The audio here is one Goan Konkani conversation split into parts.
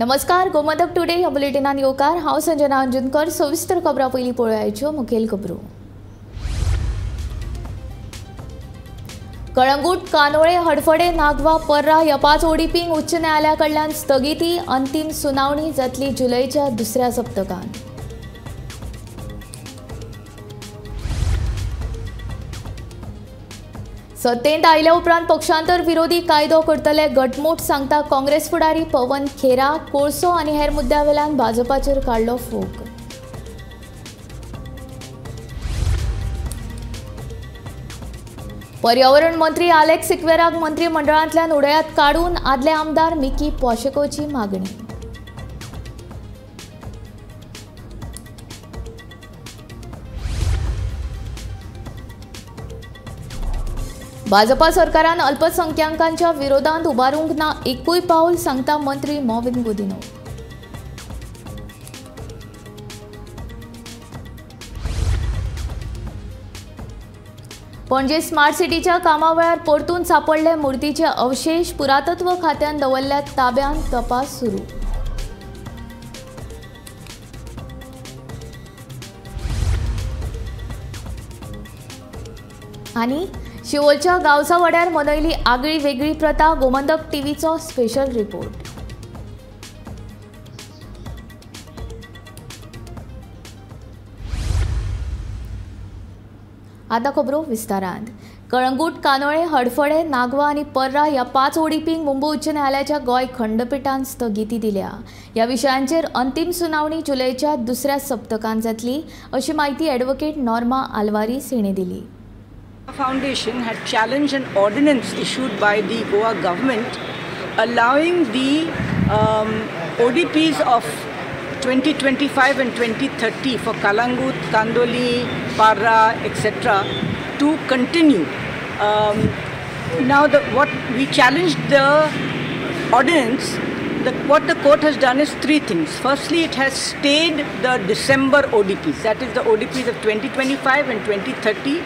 नमस्कार, गोमंतक टुडे ह्या बुलेटिनान येवकार. हांव संजना अंजुनकर. सविस्तर खबरां पयलीं पळोवयाच्यो मुखेल खबरो. कळंगूट, कानोळे, हडफडे, नागवा, पर्रा ह्या 5 ओडीपींक उच्च न्यायालया कडल्यान स्थगिती. अंतीम सुनावणी जातली जुलयच्या दुसऱ्या सप्तकांत. सत्तेंत आयल्या उपरांत पक्षांतर विरोधी कायदो करतले घटमूट सांगता काँग्रेस फुडारी पवन खेरा. कोळसो आनी हेर मुद्द्या वेल्यान भाजपाचेर काडलो फोग. पर्यावरण मंत्री आलेक्स सिक्वेराक मंत्रिमंडळांतल्यान उडयात काडून आदले आमदार मिकी पाशेकोची मागणी. भाजपा सरकारान अल्पसंख्याकांच्या विरोधात उबारूंक ना एकूय पावल सांगता मंत्री मॉविन गुदिन्हो. पणजे स्मार्ट सिटीच्या कामा वेळार परतून सापडले मूर्तीचे अवशेष. पुरातत्व खात्यान दवरल्या ताब्यांत, तपास सुरू. आनी शिवोलच्या गांवसा वाड्यार मनयली आगळी वेगळी प्रथा. गोमंतक टीव्हीचो स्पेशल रिपोर्ट. आता खबरो विस्तारांत. कळंगूट, कानोळे, हडफडे, नागवा आनी पर्रा ह्या 5 ओडीपींक मुंबय उच्च न्यायालयाच्या गोंय खंडपिठान स्थगिती दिल्या. ह्या विशयांचेर अंतीम सुनावणी जुलयच्या दुसऱ्या सप्तकांत जातली अशी माहिती ॲडव्होकेट नॉर्मा आल्वारीस हिणें दिली. Foundation had challenged an ordinance issued by the Goa government allowing the ODPs of 2025 and 2030 for Calangute, Kandoli, Parra, etc. to continue. Now, what we challenged the ordinance, what the court has done is three things. Firstly, it has stayed the December ODPs, that is the ODPs of 2025 and 2030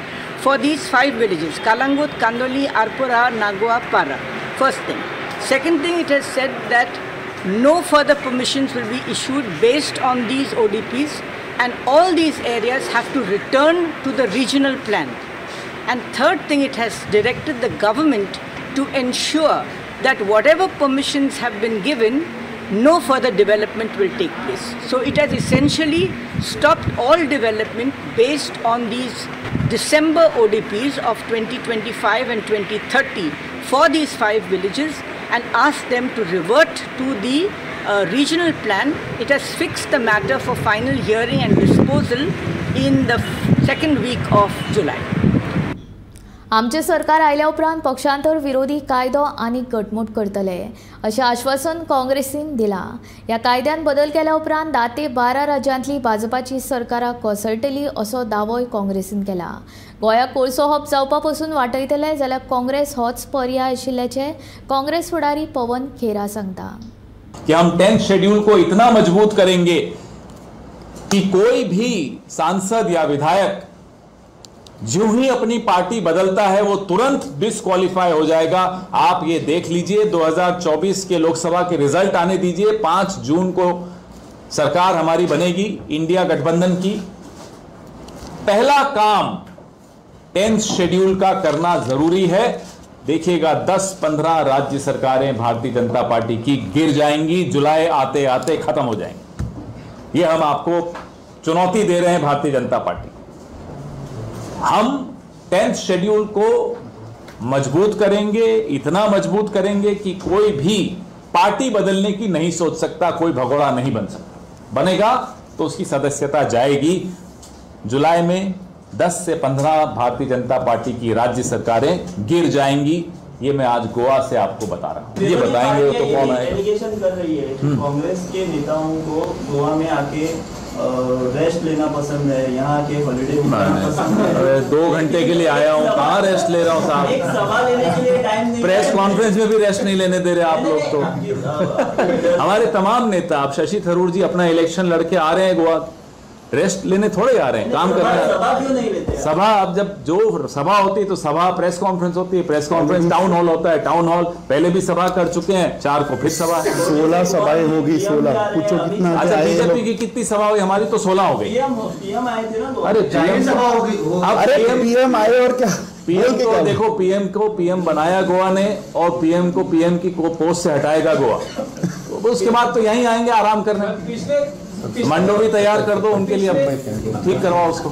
for these 5 villages, Calangute, Kandoli, Arpora, Nagua, Parra. First thing. Second thing, it has said that no further permissions will be issued based on these ODPs and all these areas have to return to the regional plan. And third thing, it has directed the government to ensure that whatever permissions have been given, no further development will take place. So it has essentially stopped all development based on these December ODPs of 2025 and 2030 for these 5 villages and asked them to revert to the regional plan. It has fixed the matter for final hearing and disposal in the second week of July. आमचे सरकार आयल्या उपरांत पक्षांतर विरोधी कायदो आनी घटमूट करतले अशें आश्वासन काँग्रेसीन दिलां. ह्या कायद्यान बदल केल्या उपरांत 10 ते 12 राज्यांतली भाजपाची सरकारां कोसळटली असो दावोय काँग्रेसीन केला. गोंयाक कोळसो हब जावपा पसून वाटयतले जाल्यार काँग्रेस होच पर्याय आशिल्ल्याचें काँग्रेस फुडारी पवन खेरा सांगता. कि हम 10th schedule को इतना मजबूत करेंगे कि कोई भी सांसद या विधायक जो ही अपनी पार्टी बदलता है वो तुरंत डिस्क्वालीफाई हो जाएगा. आप ये देख लीजिए, 2024 के लोकसभा के रिजल्ट आने दीजिए. 5 जून को सरकार हमारी बनेगी इंडिया गठबंधन की. पहला काम 10th schedule का करना जरूरी है. देखिएगा 10-15 राज्य सरकारें भारतीय जनता पार्टी की गिर जाएंगी, जुलाई आते आते खत्म हो जाएंगी. ये हम आपको चुनौती दे रहे हैं भारतीय जनता पार्टी. हम 10th schedule को मजबूत करेंगे, इतना मजबूत करेंगे कि कोई भी पार्टी बदलने की नहीं सोच सकता, कोई भगोड़ा नहीं बन सकता. बनेगा तो उसकी सदस्यता जाएगी. जुलाई में 10 से 15 भारतीय जनता पार्टी की राज्य सरकारें गिर जाएंगी. ये मैं आज गोवा से आपको बता रहा हूँ. ये बताएंगे तो कौन आएगा? एलिगेशन कर रही है कांग्रेस के नेताओं को गोवा में आके रेस्ट लेना पसंद है, यहाँ के हॉलीडे बिताना पसंद है. अरे 2 घंटे के लिए आया हूँ, कहाँ रेस्ट ले रहा हूँ साहब? एक सवाल लेने के लिए टाइम नहीं. प्रेस कॉन्फ्रेंस में भी रेस्ट नहीं लेने दे रहे आप लोग तो. हमारे तमाम नेता, आप शशि थरूर जी अपना इलेक्शन लड़के आ रहे हैं गोवा, रेस्ट लेने थोड़े आ रहे हैं, काम करने। सभा क्यों नहीं लेते? सभा अब जब जो सभा होती है तो सभा प्रेस कॉन्फ्रेंस होती है, प्रेस कॉन्फ्रेंस टाउन हॉल होता है, टाउन हॉल पहले भी सभा कर चुके हैं, 4 को फिर सभा है, 16 सभाएं होगी, 16 पूछो कितना। अच्छा बीजेपी की कितनी सभा हुई? हमारी तो 16 हो गई। पीएम आए थे ना, अरे सभा होगी, अरे पीएम आए और क्या पीएम को देखो, पीएम को पीएम बनाया गोवा ने और पीएम को पीएम की पोस्ट से हटाएगा गोवा, तो उसके बाद तो यहीं आएंगे आराम करने। मंडो भी तैयार कर दो उनके लिए, ठीक करवाओ उसको।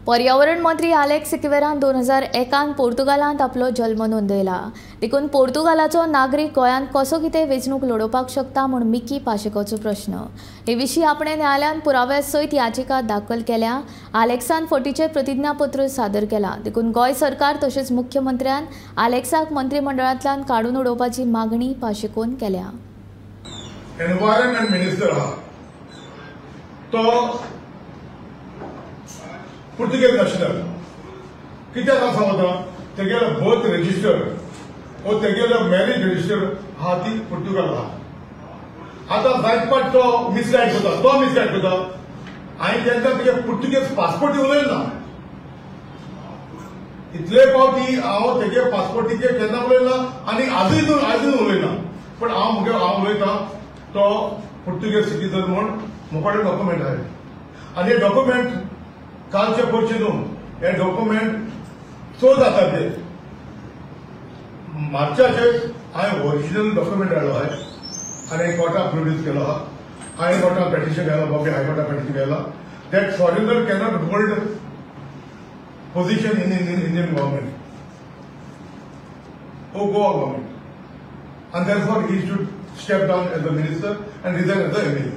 पर्यावरण मंत्री आलेक्स सिक्वेरान 2001 पोर्तुगालांत आपलो जल्म नोंदयला, देखून पोर्तुगालाचो नागरीक गोंयांत कसो कितें वेंचणूक लडोवपाक शकता म्हूण मिकी पाशेकोचो प्रश्न. हे विशीं आपणे न्यायालयांत पुराव्या सयत याचिका दाखल केल्या. आलेक्सान फटीचें प्रतिज्ञापत्र सादर केलां, देखून गोंय सरकार तशेंच मुख्यमंत्र्यान आलेक्साक मंत्रिमंडळांतल्यान काडून उडोवपाची मागणी पाशेकोन केल्या. एनवायरमेंट मिनिस्टर आहा तो पुर्तुगेज नॅशनल, कित्याक आसा वता तेगेलो बर्थ रजिस्टर वो तेगेलो मॅरेज रजिस्टर आहा ती पुर्तुगाल आहा. आतां जायत पाट तो मिसगायड करता, तो मिसगायड करता. हांवें तेंकां तेगे पुर्तुगेज पासपोर्ट उलयना ना, इतले फावटी हांव तेगे पासपोर्टीचेर केन्ना उलयना आनी आजूय आजून उलयना, पण हांव मुगे हांव उलयता तो पुर्तुगेज सिटीजन म्हूण म्हजे कडेन डॉक्युमेंट आहा आनी हे डॉक्युमेंट कालचे परचे न्हू, हे डॉक्युमेंट चड जाता ते मार्चाचे हांवें ओरिजिनल डॉक्युमेंट हाडलो आहा आनी कोर्टाक प्रोड्यूस केलो आहा. हांवें कोर्टाक पेटिशन घाला, बॉम्बे हायकोर्टाक पेटिशन घाला that foreigner cannot hold position in Indian government or Goa government, and therefore he should step down as a minister and resign as a MLA.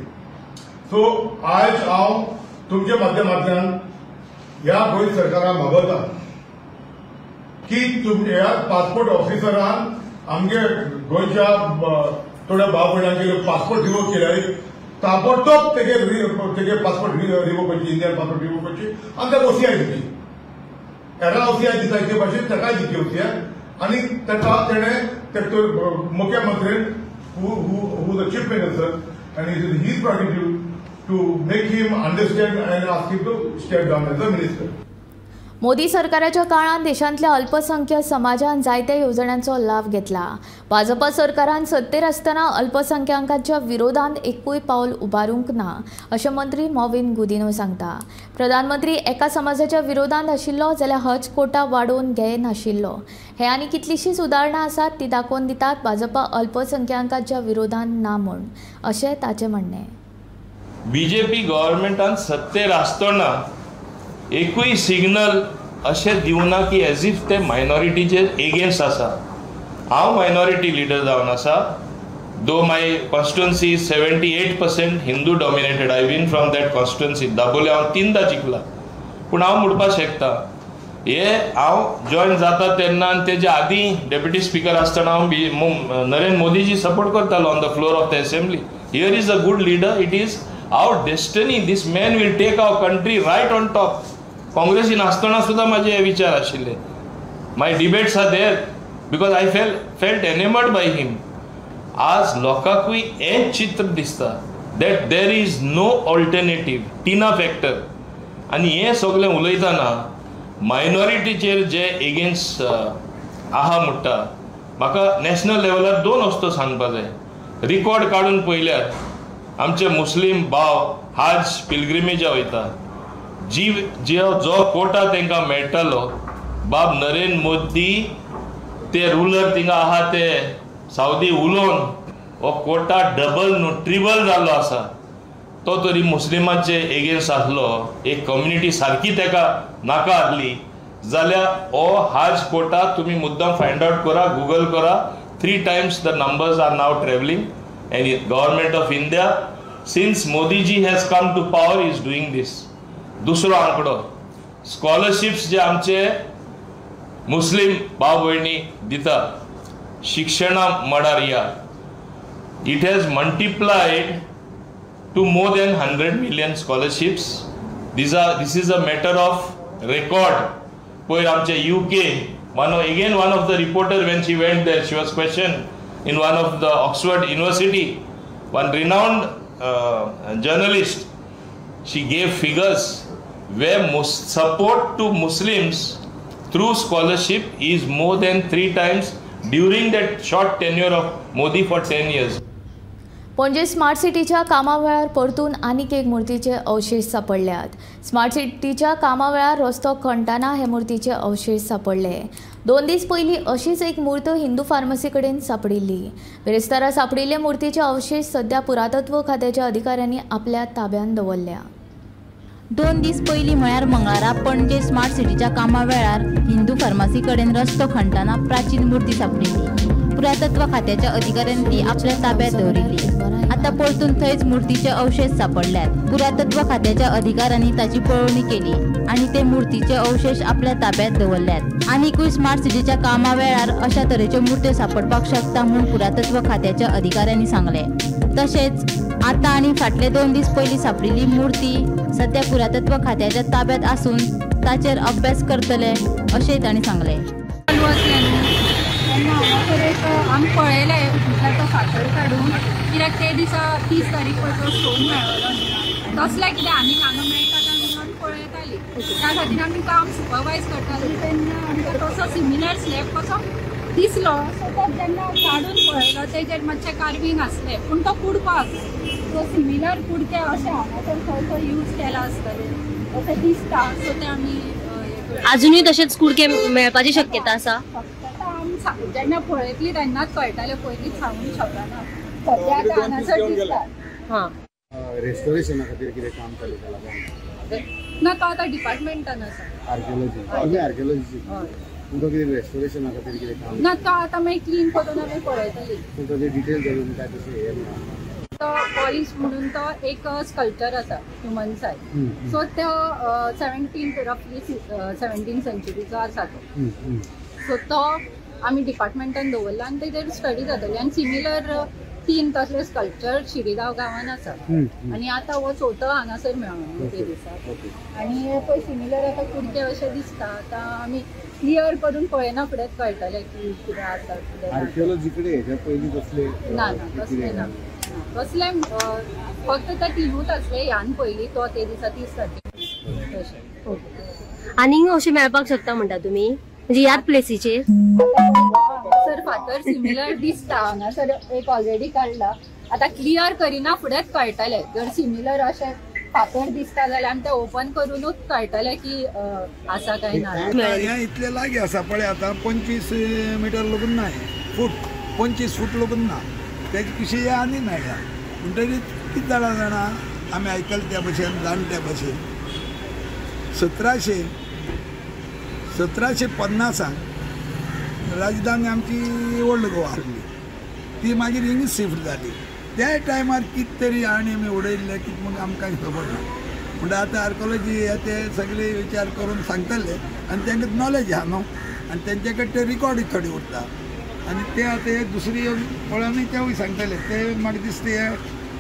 So आयज हांव तुमच्या माध्यमांतल्यान ह्या गोंय सरकाराक मागता की तुमच्या ह्या पासपोर्ट ऑफिसरान आमगे गोंयच्या थोड्या भाव भयणांचे पासपोर्ट रिवोक केल्यार ताबडतोब तेगे तेगे पासपोर्ट रिवोक करची, इंडियन पासपोर्ट रिवोक करची आनी ताका ओसीआय दिवची. हेरां ओसीआय दिता ते भाशेन ताकाय दिवची ओसीआय आनी ताका तेणें मुख्यमंत्र्यान who the chief minister and it is his prerogative to make him understand and ask him to step down as a minister. Modi सरकाराच्या काळांत देशांतल्या अल्पसंख्य समाजान जायत्या येवजण्यांचो लाव घेतला. भाजपा सरकारान सत्तेर आसतना अल्पसंख्याकांच्या विरोधांत एकूय पावल उबारूंक ना अशें मंत्री मॉविन गुदिन्हो सांगता. प्रधानमंत्री एका समाजाच्या विरोधांत आशिल्लो जाल्यार हज कोटा वाडोवन घे नाशिल्लो. हे आनी कितलीशींच उदाहरणां आसात ती दाखोवन दितात भाजपा अल्पसंख्याकांच्या विरोधांत ना म्हूण, अशें ताचें म्हणणें. बीजेपी गव्हर्मेंटान सत्तेर आसतना एकूय सिग्नल अशें दिवना की एज if ते मायनॉरिटीचेर एगेन्स्ट आसा. हांव मायनॉरिटी लिडर जावन आसा, though my constituency 78% Hindu dominated, I win from that constituency. Dabolim हांव 3दा जिखला, पूण हांव म्हणपाक शकता हे हांव जॉयन जाता तेन्ना आनी तेजे आदीं डेप्युटी स्पिकर आसतना हांव नरेंद्र मोदीजी सपोर्ट करतालो on the floor of the assembly. Here is a good leader, it is our destiny, this man will take our country right on top. काँग्रेसीन आसतना सुद्दां म्हाजे हे विचार आशिल्ले. My debates are there because I felt enamoured by him. आज लोकांकूय हें चित्र दिसता that there is no alternative, Tina factor. आनी हें सगळें उलयतना मायनॉरिटीचेर जे एगेन्स्ट आहा म्हणटा, म्हाका नॅशनल लेवलार 2 वस्तू सांगपा जाय. रिकॉर्ड काडून पळयल्यार आमचे मुस्लीम भाव हाज पिलग्रिमेजा वयता, जी जो कोटा तांकां मेळटालो बाब नरेंद्र मोदी ते रुलर थिंगा आहा ते सावदी उलोवन हो कोटा डबल न्हू ट्रिबल जाल्लो आसा. तो तरी मुस्लिमांचे एगेन्स्ट आसलो, एक कम्युनिटी सारकी ताका नाका आसली जाल्यार हो हाज कोटा तुमी मुद्दम फायंड आवट करा, गुगल करा. 3 times the numbers are now travelling and government of India since Modiji has come to power is doing this. दुसरो आंकडो, स्कॉलरशिप्स जे आमचे मुस्लीम भाव भयणी दिता शिक्षणा मळार, या it has multiplied to more than 100 million scholarships. This is a matter of record. पयर आमचे UK one of the reporter when she went there she was question in one of the Oxford University, one renowned journalist, She gave figures where support to Muslims through scholarship is more than 3 times during that short tenure of Modi for 10 years. Panaji smart सिटीच्या कामा वेळार परतून आनीक एक मूर्तीचे अवशेष सापडल्यात. स्मार्ट सिटीच्या कामा वेळार रस्तो खणटाना हे मूर्तीचे अवशेष सापडले. 2 दीस पयलीं अशीच एक मूर्त हिंदू फार्मसी कडेन सापडिल्ली. बिरेस्तारा सापडिल्ले मूर्तीचे अवशेष सध्या पुरातत्व खात्याच्या अधिकाऱ्यांनी आपल्या ताब्यांत दवरल्या. 2 दीस पयलीं म्हळ्यार मंगळारा पणजे स्मार्ट सिटीच्या कामा वेळार हिंदू फार्मासी कडेन रस्तो खणटाना प्राचीन मूर्ती सापडिल्ली. पुरातत्व खात्याच्या अधिकाऱ्यांनी ती आपल्या ताब्यात दवरिल्ली. आतां परतून थंयच मूर्तीचे अवशेष सापडल्यात. पुरातत्व खात्याच्या अधिकाऱ्यांनी ताची पळोवणी केली आनी ते मूर्तीचे अवशेष आपल्या ताब्यात दवरल्यात. आनीकूय स्मार्ट सिटीच्या कामा वेळार अशा तरेच्यो मूर्त्यो सापडपाक शकता म्हूण पुरातत्व खात्याच्या अधिकाऱ्यांनी सांगलें. तशेंच आतां आनी फाटले 2 दीस पयलीं सापडिल्ली मूर्ती सध्या पुरातत्व खात्याच्या ताब्यात आसून ताचेर अभ्यास करतले अशेंय तांणी सांगलें. हांगासर एक आमी पळयलें म्हटल्यार तो फातर काडून, कित्याक ते दिसा 30 तारीख पळय तो स्टोन मेळ्ळो न्ही, तसलें कितें आनीक हांगा मेळटा काय म्हणून पळयताली. त्या खातीर आमी काम सुपरवायज करताली तेन्ना आमकां तसो सिमिलर स्लॅब कसो दिसलो. सो तो जेन्ना काडून पळयलो तेजेर मातशें कार्वींग आसलें, पूण तो कुडको आसलो. सो सिमिलर कुडके अशें हांगासर खंय खंय यूज केला आसतलें अशें दिसता. सो ते आमी अजुनूय तशेंच कुडके मेळपाची शक्यता आसा. जेन्ना पळयतली तेन्नाच कळटालें, पयलींच सांगूंक शकना. सद्या आतां हांगासर दिसता. हां, रेस्टोरेशना खातीर कितें काम चालू केलां ना, तो आतां डिपार्टमेंटान आसा. आर्कियोलॉजी, तुमी आर्कियोलॉजी तुमकां कितें रेस्टोरेशना खातीर कितें काम ना, तो आतां मागीर क्लीन करून आमी पळयतली. पूण ताजे डिटेल्स अजून काय तशें हें ना. तो पॉलिश म्हणून तो एक स्कल्पचर आसा ह्युमन सायज. सो तो 17th रफली 17th सेंचुरीचो आसा तो. सो तो आमी डिपार्टमेंटान दवरला आनी तेजेर स्टडी जातली. आनी सिमिलर 3 तसले स्कल्पचर शिरीगांव गांवान आसा आनी आतां हो चवथो हांगासर मेळ्ळो ते दिसा. आनी पळय सिमिलर आतां कुडके अशें दिसता. आतां आमी क्लियर करून पळयना फुडें कळटलें की कितें आसा कितें. आर्कियोलॉजी कडेन हेच्या पयलीं कसले ना, ना तसलें ना, तसलें फक्त ते 3 आसले ह्यान पयलीं तो ते दिसा 30 तारखेक तशें. आनीक अशें मेळपाक शकता म्हणटा तुमी, म्हणजे ह्याच प्लेसीचेर? सर फातर सिमिलर दिसता हांगासर एक ऑलरेडी काडला. आतां क्लियर करिना फुडेंच कळटलें. जर सिमिलर अशें फातर दिसता जाल्यार आमी तें ओपन करुनूच कळटलें की आसा काय ना. हें इतलें लागीं आसा पळय, आतां 25 मिटर लागून ना, फूट 25 फूट लागून ना, तेजे कुशी आनी मेळ्ळा. म्हणटकीर कितें जाणां जाणा आमी आयकलें त्या भशेन, जाणा त्या भशेन 1750 राजधानी आमची ओल्ड गोवा आसली, ती मागीर हिंगा शिफ्ट जाली. त्या टायमार कितें तरी आनी आमी उडयल्लें कितें म्हूण आमकां खबर ना. म्हणटा आतां आर्कोलॉजी हे ते सगळे विचार करून सांगतले आनी तांकां नॉलेज आहा न्हू, आनी तेंचे कडेन ते रिकॉर्ड थोडे उरता आनी ते आतां हे दुसरी येवन पळोवनूय तेवूय सांगतले. ते म्हाका दिसता हे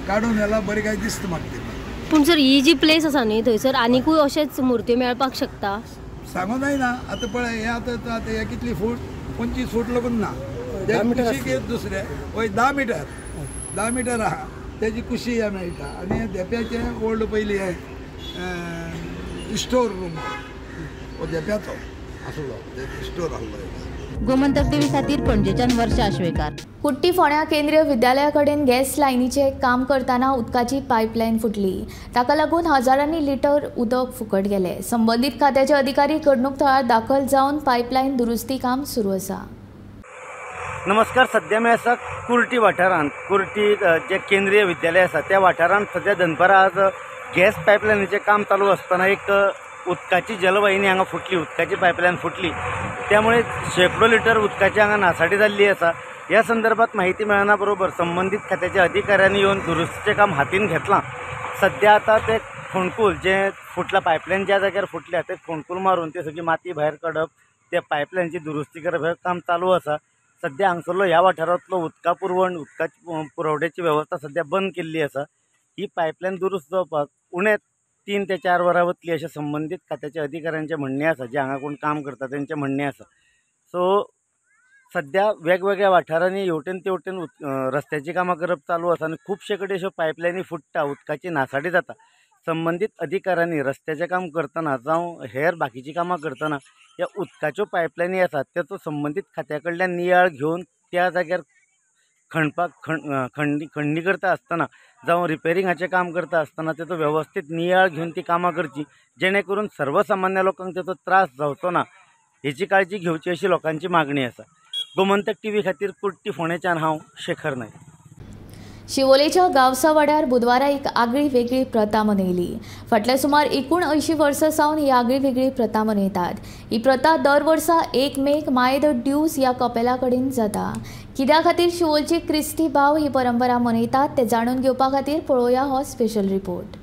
काडून व्हेला बरें काय दिसता म्हाका ते. पूण सर ही जी प्लेस आसा न्ही थंयसर आनिकूय अशेच मुर्त्यो मेळपाक शकता सांगू जायना. आतां पळय हे आतां आतां हे कितली फूट 25 फूट लागून ना, कुशीक दुसरे वय 10 मिटर 10 मिटर आहा तेजी कुशी हे मेळटा. आनी धेंप्याचें ओल्ड पयलीं हे स्टोर रूम हो धेंप्याचो आसलो, स्टोर आसलो. गोमंतक टीव्ही खातीर पणजेच्यान वर्षा आश्वेकार. कुट्टी फोंड्या केंद्रीय विद्यालया कडेन गॅस लायनीचें काम करतना उदकाची पायपलायन फुटली. ताका लागून हजारांनी लिटर उदक फुकट गेलें. संबंदीत खात्याचे अधिकारी घडणूक थळार दाखल जावन पायपलायन दुरुस्ती काम सुरू आसा. नमस्कार, सध्या मी आसा कुर्टी वाठारांत. कुर्टी जे केंद्रीय विद्यालय आसा त्या वाठारांत सध्या दनपारां आज गॅस पायपलायनीचें काम चालू आसतना एक उदकाची जलवाहिनी हांगा फुटली, उदकाची पायपलायन फुटली. त्यामुळे शेंकडो लिटर उदकाची हांगा नासाडी जाल्ली आसा. ह्या संदर्भात माहिती मेळना बरोबर संबंदीत खात्याच्या अधिकाऱ्यांनी येवन दुरुस्तीचें काम हातीन घेतलां. सध्या आतां ते फोंडकूल जें फुटलां, पायपलायन ज्या जाग्यार फुटल्या ते फोंडकूल मारून ते सगळी माती भायर काडप, त्या पायपलायनची दुरुस्ती करप हें काम चालू आसा. सध्या हांगसरलो ह्या वाठारांतलो उदका पुरवण, उदका पुरवड्याची वेवस्था सध्या बंद केल्ली आसा. ही पायपलायन दुरुस्त जावपाक उणें 3 ते 4 वरां वतली अशें संबंदीत खात्याच्या अधिकाऱ्यांचें म्हणणें आसा, जे हांगा कोण काम करता तेंचें म्हणणें आसा. सो सध्या वेगवेगळ्या वाठारांनी हेवटेन तेवटेन रस्त्याचीं कामां करप चालू आसा आनी खुबशे कडेन अश्यो पायपलायनी फुट्टा, उदकाची नासाडी जाता. संबंदीत अधिकाऱ्यांनी रस्त्याचें काम करतना जावं हेर बाकीचीं कामां करतना ह्या उदकाच्यो पायपलायनी आसात तेचो संबंदीत खात्या कडल्यान नियाळ घेवन त्या जाग्यार खणपाक खणणी करता आसतना जावं रिपेरिंगाचें काम करता आसतना तेचो वेवस्थीत नियाळ घेवन ती कामां करची, जेणे करून सर्वसामान्य लोकांक तेचो त्रास जावचो ना हेची काळजी घेवची अशी लोकांची मागणी आसा. गोमंतक टीव्ही खातीर कुर्टी फोंडेच्यान हांव शेखर नायक. शिवोलेच्या गांवसावाड्यार बुधवारा एक आगळी वेगळी प्रथा मनयली. फाटल्या सुमार 79 वर्सां सावन ही आगळी वेगळी प्रथा मनयतात. ही प्रथा दर वर्सा 1 मेक माय the ड्यूज ह्या कपेला कडेन जाता. कित्या खातीर शिवोलची क्रिस्ती भाव ही परंपरा मनयतात ते जाणून घेवपा खातीर पळोवया हो स्पेशल रिपोर्ट.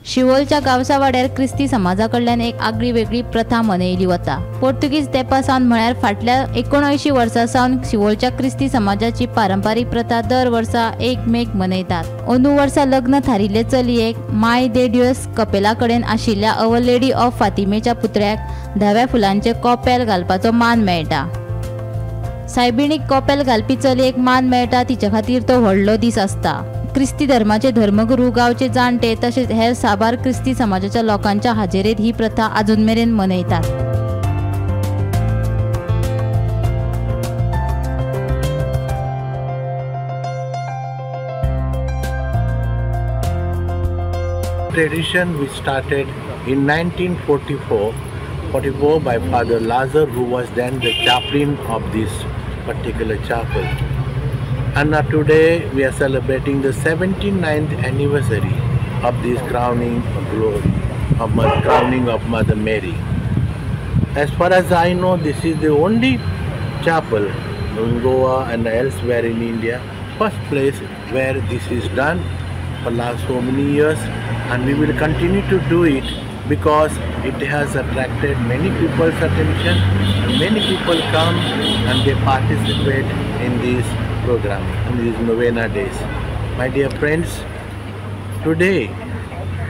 शिवोलच्या गांवसावाड्यार क्रिस्ती समाजा कडल्यान एक आगळी वेगळी प्रथा मनयली वता. पोर्तुगीज तेंपा सावन म्हळ्यार फाटल्या 79 वर्सां सावन शिवोलच्या क्रिस्ती समाजाची पारंपारीक प्रथा दर वर्सा 1 मेक मनयतात. अंदू वर्सा लग्न थारिल्ले चलयेक माय दे ड्यूस कपेला कडेन आशिल्ल्या our lady of फातिमेच्या पुतळ्याक धव्या फुलांचे कॉपेल घालपाचो मान मेळटा. सायबिणीक कॉपेल घालपी चलयेक मान मेळटा तिच्या खातीर तो व्हडलो दीस आसता. क्रिस्ती धर्माचे धर्मगुरू, गांवचे जाणटे तशेंच हेर साबार क्रिस्ती समाजाच्या लोकांच्या हाजेरेंत ही प्रथा अजून मेरेन मनयतात. Tradition which started in 1944 by Father Lazar, who was then the chaplain of this particular chapel. And now today we are celebrating the 79th anniversary of this crowning of glory, of crowning of Mother Mary. As far as I know, this is the only chapel in Goa and elsewhere in India, first place where this is done for last so many years, and we will continue to do it because it has attracted many people's attention, and many people come and they participate in this program, in these novena days. My dear friends, today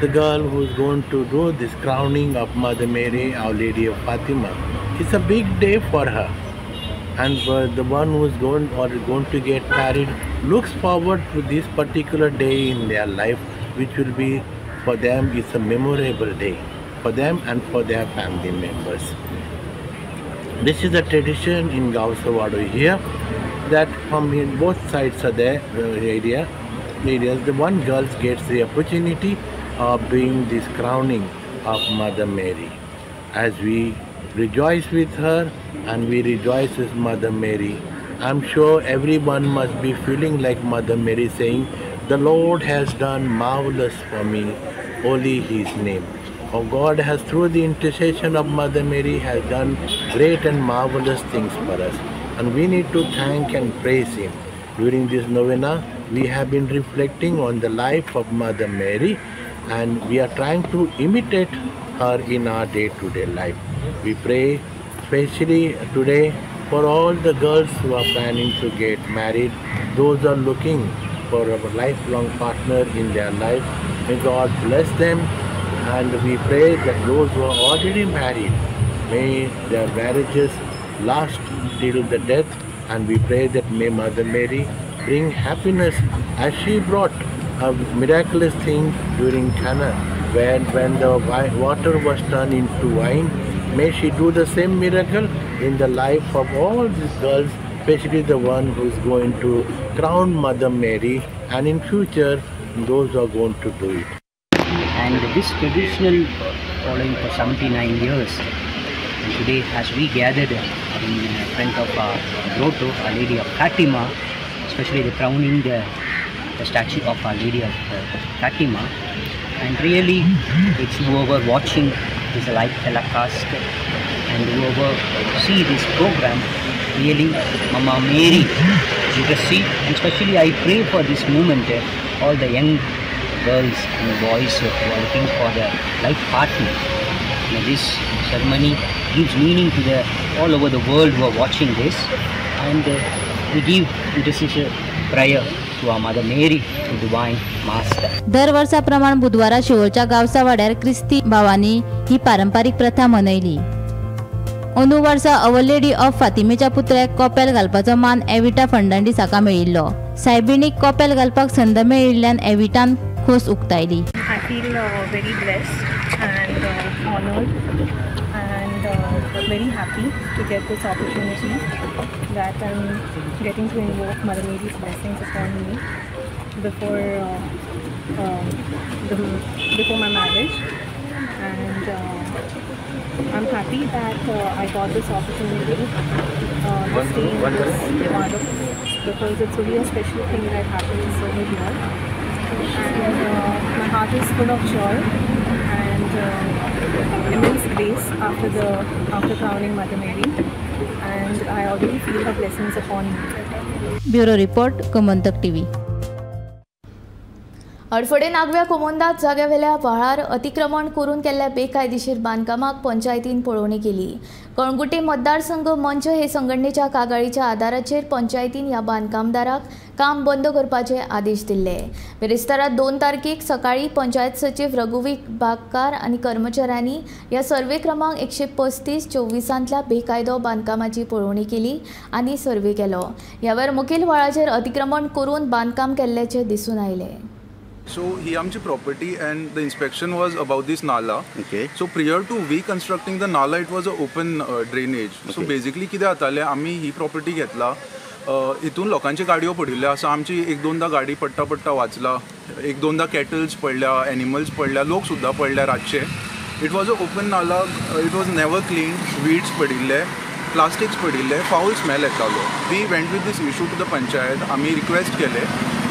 the girl who is going to do this crowning of Mother Mary, Our Lady of Fatima, it's a big day for her. And for the one who is going or going to get married looks forward to this particular day in their life, which will be for them, it's a memorable day for them and for their family members. This is a tradition in Gausawado here, that from both sides of the areas, the one girl gets the opportunity of doing this crowning of Mother Mary. As we rejoice with her and we rejoice with Mother Mary, I'm sure everyone must be feeling like Mother Mary saying, "The Lord has done marvelous for me, holy His name." Oh, God has, through the intercession of Mother Mary, has done great and marvelous things for us. And we need to thank and praise Him. During this novena, we have been reflecting on the life of Mother Mary, and we are trying to imitate her in our day-to-day life. We pray especially today for all the girls who are planning to get married, those who are looking for a lifelong partner in their life. May God bless them, and we pray that those who are already married, may their marriages last till the death, and we pray that may Mother Mary bring happiness as she brought a miraculous thing during Cana, when the water was turned into wine. May she do the same miracle in the life of all these girls, especially the one who is going to crown Mother Mary, and in future those who are going to do it. And this traditional following for 79 years, and today as we gathered in front of our grotto, Our Lady of Fatima, especially the crowning the statue of Our Lady of Fatima, and really it's whoever watching this live telecast and whoever see this program, really Mama Mary intercede, and especially I pray for this moment, all the young girls and boys who are looking for their life partner. Now, this ceremony gives meaning to the all over the world who are watching this, and we give intercession prayer to our Mother Mary, to Divine Master. दर वर्सा प्रमाण बुधवारा शिवोलच्या गांवसावाड्यार क्रिस्ती भावांनी ही पारंपारीक प्रथा मनयली. अंदू वर्सा our lady of फातिमेच्या पुतळ्याक कॉपेल घालपाचो मान एविटा फर्नांडीस हाका मेळिल्लो. सायबिणीक कॉपेल घालपाक संद मेळिल्ल्यान एविटान खोस उक्तायली. feel very blessed and honored and very happy to get this opportunity that I'm getting to invoke Mother Mary's blessings upon me before before my marriage, and I'm happy that I got this opportunity to stay in this part of, because it's really a special thing that happens over here. And my heart is full of joy and immense grace after crowning Mother Mary, and I already feel her blessings upon me. Bureau Report, Gomantak TV. Hadfade नागव्या कोमोंदात जाग्यावेल्या व्हाळार अतिक्रमण करून केल्ल्या बेकायदेशीर बांदकामाक पंचायतीन पळोवणी केली. कळंगुटे मतदारसंघ मंच हे संघटनेच्या कागाळीच्या आदाराचेर पंचायतीन ह्या बांदकामदाराक काम बंद करपाचे आदेश दिल्ले. बिरेस्तारा 2 तारखेक सकाळी पंचायत सचीव रघुवीर बागकार आनी कर्मचाऱ्यांनी ह्या सर्वे क्रमांक 135-24 बेकायदो बांदकामाची पळोवणी केली आनी सर्वे केलो. ह्या वेळार मुखेल व्हाळाचेर अतिक्रमण करून बांदकाम केल्ल्याचें दिसून आयलें. So he आमची property and the inspection was about this nala. Okay. So prior to reconstructing the nala, it was a open drainage. Okay. So basically कितें जातालें, आमी ही प्रॉपर्टी घेतला, हितून लोकांची गाडयो पडिल्ल्यो आसा. आमची एक दोनदा गाडी पडटा पडटा वाचला, एक दोनदा कॅटल्स पडल्या, एनिमल्स पडल्या, लोक सुद्दां पडल्या रातचे. It was a open nala, it was never clean, weeds पडिल्ले, प्लास्टिक्स पडिल्ले, फाऊल स्मेल येतालो. We went with this issue to the panchayat. आमी रिक्वेस्ट केले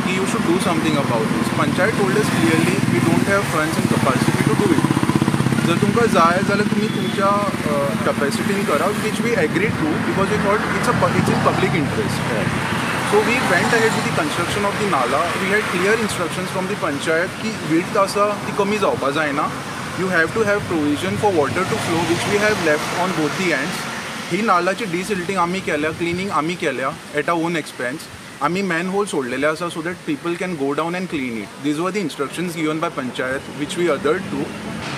की you should do something about this. Panchayat told us clearly we don't have funds and capacity to do it. जर तुमकां जाय जाल्यार तुमी तुमच्या कपॅसिटीन करा, which we agreed to because we thought it's in public interest. So we went ahead with the construction of the nala. We had clear instructions from the panchayat की विड्थ आसा ती कमी जावपा जायना. You have to have provision for water to flow, which we have left on both the ends. ही नालाची डिसिल्टींग आमी केल्या, क्लिनींग आमी केल्या एट our own expense. आमी मॅन होल सोडलेले आसा so that people can go down and clean it. These were the instructions given by panchayat which we adhered to.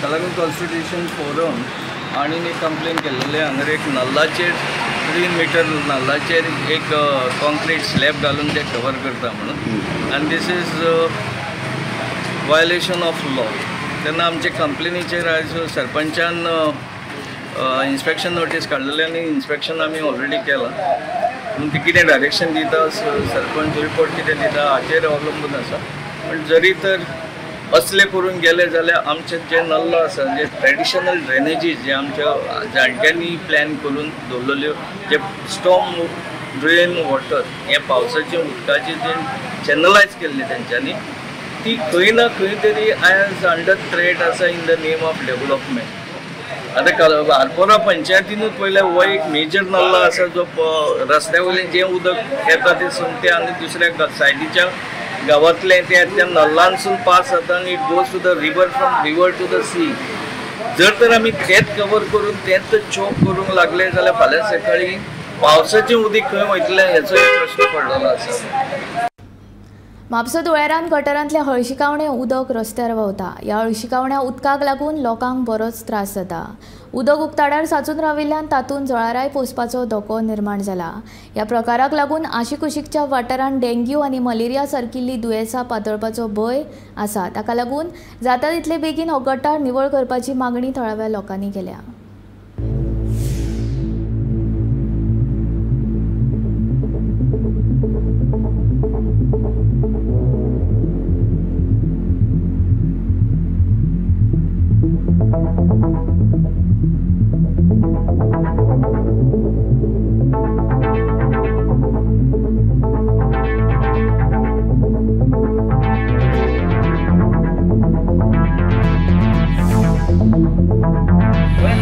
Calangute constitution forum आनी एक कंप्लेन केल्लेले हांगर एक नल्लाचेर 3 मिटर नल्लाचेर एक कॉन्क्रीट स्लॅब घालून ते कवर करता म्हणून, आनी this is violation of law. तेन्ना आमचे कंप्लेनीचेर आयज सरपंचान इन्स्पेक्शन नोटीस काडलेले आनी इन्स्पेक्शन आमी ऑलरेडी केलां. पूण ती कितें डायरेक्शन दिता, सरपंच रिपोर्ट कितें दिता हाचेर अवलंबून आसा. पण जरी तर असले करून गेले जाल्यार आमचे जे नल्ला आसा, जे ट्रेडिशनल ड्रेनेजीस जे आमच्या जाणट्यांनी प्लॅन करून दवरलेल्यो, जे स्टॉम ड्रेन वॉटर हे पावसाचे उदकाचे जे चॅनलायज केल्ले तेंच्यांनी, ती खंय ना खंय तरी आयज अंडर थ्रेट आसा in the name of development. आतां आरपोरा पंचायतीनूच पळयल्यार हो एक मेजर नल्ला आसा जो रस्त्या वयल्यान जें उदक येता तें सोमतें आनी दुसऱ्या सायडीच्या गांवांतलें तें त्या नल्लांसून पास जाता आनी it goes to the river, from river to the sea. जर तर आमी तेंच कवर करून तेंच चोक करूंक लागले जाल्यार फाल्यां सकाळीं पावसाचें उदीक खंय वयतलें हेचो एक प्रश्न पडलेलो आसा. म्हापसा धुळेरान गटारांतलें हळशिकावणें उदक रस्त्यार व्हांवता. ह्या हळशिकावण्या उदकाक लागून लोकांक बरोच त्रास जाता. उदक उक्ताडार साचून राविल्ल्यान तातूंत जळाराय पोसपाचो धोको निर्माण जाला. ह्या प्रकाराक लागून आशिकुशीकच्या वाठारांत डेंग्यू आनी मलेरिया सारकिल्लीं दुयेंसां पातळपाचो भंय आसा. ताका लागून जाता तितले बेगीन हो गटार निवळ करपाची मागणी थळाव्या लोकांनी केल्या.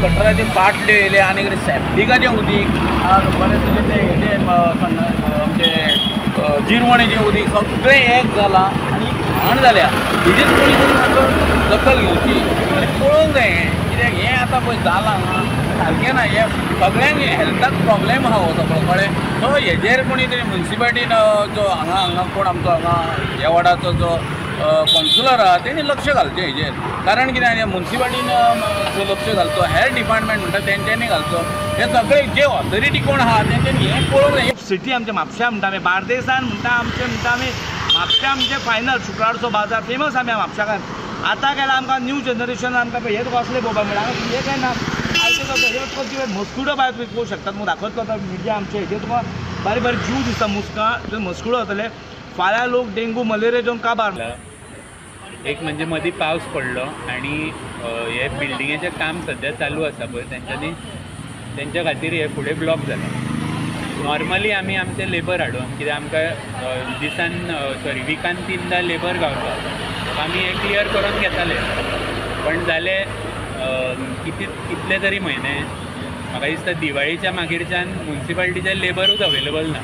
गटराचे बाटल्यो येयले आनी सॅप्टिकाचें उदीक, बरें तुजें तें हेजें आमचें जिरवणेचें उदीक सगळें एक जालां आनी घाण जाल्या. हेजेर कोणी तरी मातसो दखल घेवची आनी पळोवंक जाय हें कित्याक हें आतां पळय जालां सारकें ना. हें सगळ्यांक हेल्थाक प्रॉब्लेम आहा हो सगळो कळ्ळें. सो हेजेर कोणी तरी मुन्सिपालिटीन जो हांगा हांगा कोण आमचो हांगा ह्या वॉर्डाचो जो कावन्सिलर आहा तेणी लक्ष घालचें हेजेर. कारण कितें मुन्सिपालिटीन जो लक्ष घालचो, हेर डिपार्टमेंट म्हणटा तेंच्यांनी घालचो, हे सगळे जे ऑथॉरिटी कोण आहा तेंच्यांनी हें पळोवंक जाय. सिटी आमच्या म्हापश्या म्हणटा आमी, बार्देसान म्हणटा आमचें म्हणटा आमी म्हापश्या आमचें फायनल शुक्रारचो बाजार फेमस आमी म्हापश्याकार. आतां गेल्यार आमकां न्यू जनरेशन आमकां हे तुका असलें पळोवपाक मेळटा. हें काय ना आयचे मस्कुटो भायर तुमी पळोवंक शकतात. मग दाखयतलो आतां मिडिया आमचे हेजेर तुका बारीक बारीक जीव दिसता मुस्कां मस्कुटो जातले. फाल्यां लोक डेंगू मलेरिया जावन काबार. एक म्हणजे मदीं पावस पडलो आनी हे बिल्डिंगेचें काम सद्या चालू आसा पळय, तेंच्यांनी तेंच्या खातीर हे फुडें ब्लॉक जाला. नॉर्मली आमी आमचे लेबर हाडून कित्याक आमकां दिसान सॉरी विकान 3दा लेबर गावता, आमी हें क्लियर करून घेताले. पण जाले कितले तरी म्हयने म्हाका दिसता दिवाळीच्या मागीरच्यान मुन्सिपाल्टीचे लेबरूच अवेलेबल ना.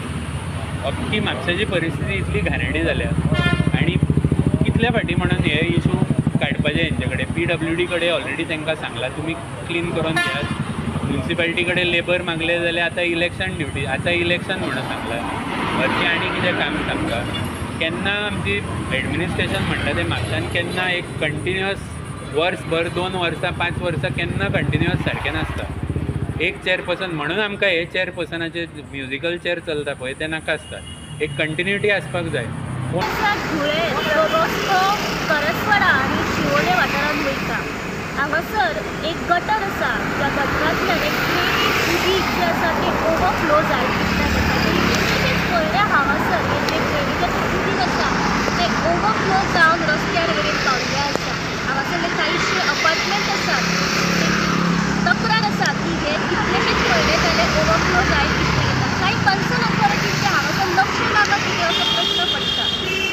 अख्खी म्हापशाची परिस्थिती इतली घाणेरडी जाल्या आनी कितल्या फाटी म्हणून हे इशू काडपाचे हेंचे कडेन. PWD कडेन ऑलरेडी तांकां सांगलां तुमी क्लीन करून घेयात. मुन्सिपाल्टी कडेन लेबर मागले जाल्यार आतां इलेक्शन ड्युटी, आतां इलेक्शन म्हणून सांगलां, वरती आनी कितें काम सांगता. केन्ना आमची एडमिनिस्ट्रेशन म्हणटा तें म्हापशान केन्ना एक कंटिन्युअस वर्सभर 2 वर्सां 5 वर्सां केन्ना कंटिन्युअस सारकें नासता. एक चेअरपर्सन म्हणून आमकां हे चेअरपर्सनाचे म्युजिकल चेअर चलता पळय तें नाका आसता. एक कंटिन्युटी आसपाक जाय. धुळे रस्तो करसवाडा आनी शिवोले वाठारांत वयता. हांगासर एक गटर आसा, त्या गटरांतल्यान एक ड्रेनीज उदीक जें आसा तें ओवरफ्लो जायत दिसता. कितलेशेच पयले हांगासर हें जें ड्रेनीजाचें उदीक आसा तें ओवरफ्लो जावन रस्त्यार मेरेन पाविल्लें आसा. हांगासरले कांयशे अपार्टमेंट आसात, तक्रार आसा की हे कितलेशेच पयले जाले ओवरफ्लो जायत दिसता येता. कांय कन्सर्न ऑथॉरिटीचें हांगासर लक्ष ना कितें असो प्रश्न पडटा.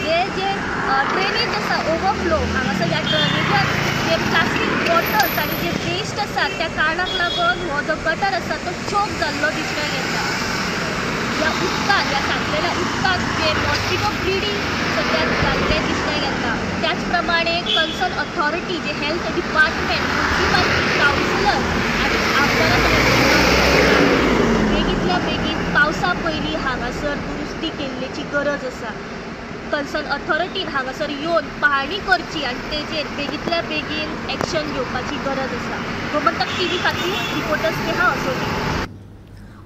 हे जे ड्रेनेज आसा ओवरफ्लो हांगासर ह्या ड्रेनेजान जे प्लास्टीक बॉटल्स आनी जे वेस्ट आसा त्या कारणाक लागून हो जो गटर आसा तो चोक जाल्लो दिसपाक येता. ह्या उदकान, ह्या सांचलेल्या उदकान जे मॉस्किटो ब्रिडींग सद्या जाल्लें दिसपाक येता. त्याच प्रमाणे कन्सर्न ऑथॉरिटी जे हेल्थ डिपार्टमेंट, मुन्सिपाल्टी, कावन्सिलर आनी आमदारा कडेन बेगींतल्या बेगीन पावसा पयलीं हांगासर दुरुस्ती केल्ल्याची गरज आसा. कन्सर्न ऑथॉरिटीन हांगासर येवन पाहणी करची आनी तेजेर बेगींतल्या बेगीन एक्शन घेवपाची गरज आसा. गोमंतक टीव्ही खातीर रिपोर्टर स्नेहा असोजी.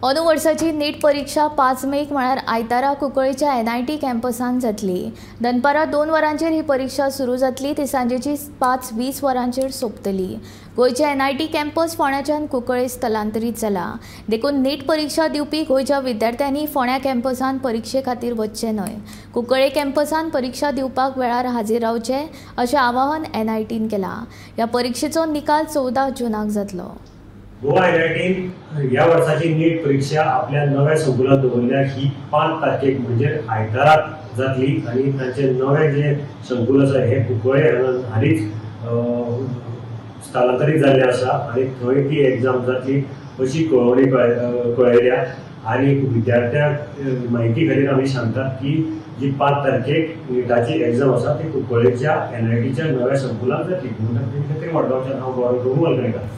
अंदू वर्साची नीट परीक्षा 5 मेक म्हळ्यार आयतारा कुंकळेच्या NIT कॅम्पसांत जातली. दनपारां 2 वरांचेर ही परीक्षा सुरू जातली, ती सांजेची 5:20 वरांचेर सोंपतली. गोंयचे NIT campus फोंड्याच्यान कुंकळे स्थलांतरीत जाला, देखून नीट परीक्षा दिवपी गोंयच्या विद्यार्थ्यांनी फोंड्या कॅम्पसांत परिक्षे खातीर वचचें न्हय. कुंकळे कॅम्पसांत परीक्षा दिवपाक वेळार हाजीर रावचें अशें आवाहन NITन केलां. ह्या परिक्षेचो निकाल 14 जूनाक जातलो. गोवा NITन ह्या वर्साची नीट परीक्षा आपल्या नव्या संकुलात दवरल्या. ही 5 तारखेक म्हणजे आयताराक जातली आनी तांचे नवे जे संकुल आसा हे कुंकळे हांगा हालींच स्थलांतरीत जाल्लें आसा आनी थंय ती एग्जाम जातली अशी कळोवणी कळयल्या. आनी विद्यार्थ्यांक म्हायती खातीर आमी सांगतात की जी 5 तारखेक निटाची एग्जाम आसा ती कुंकळेच्या NITच्या नव्या संकुलात जातली. म्हणून खातीर मडगांवच्यान हांव गौरव प्रभू वालकणेकार.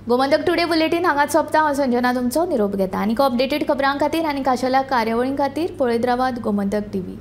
गोमंतक टुडे बुलेटीन हांगाच सोंपता. हांव संजना तुमचो निरोप घेता. आनीक अपडेटेड खबरां खातीर आनी खाशेल्या कार्यावळीं खातीर पळयत रावात गोमंतक टीव्ही.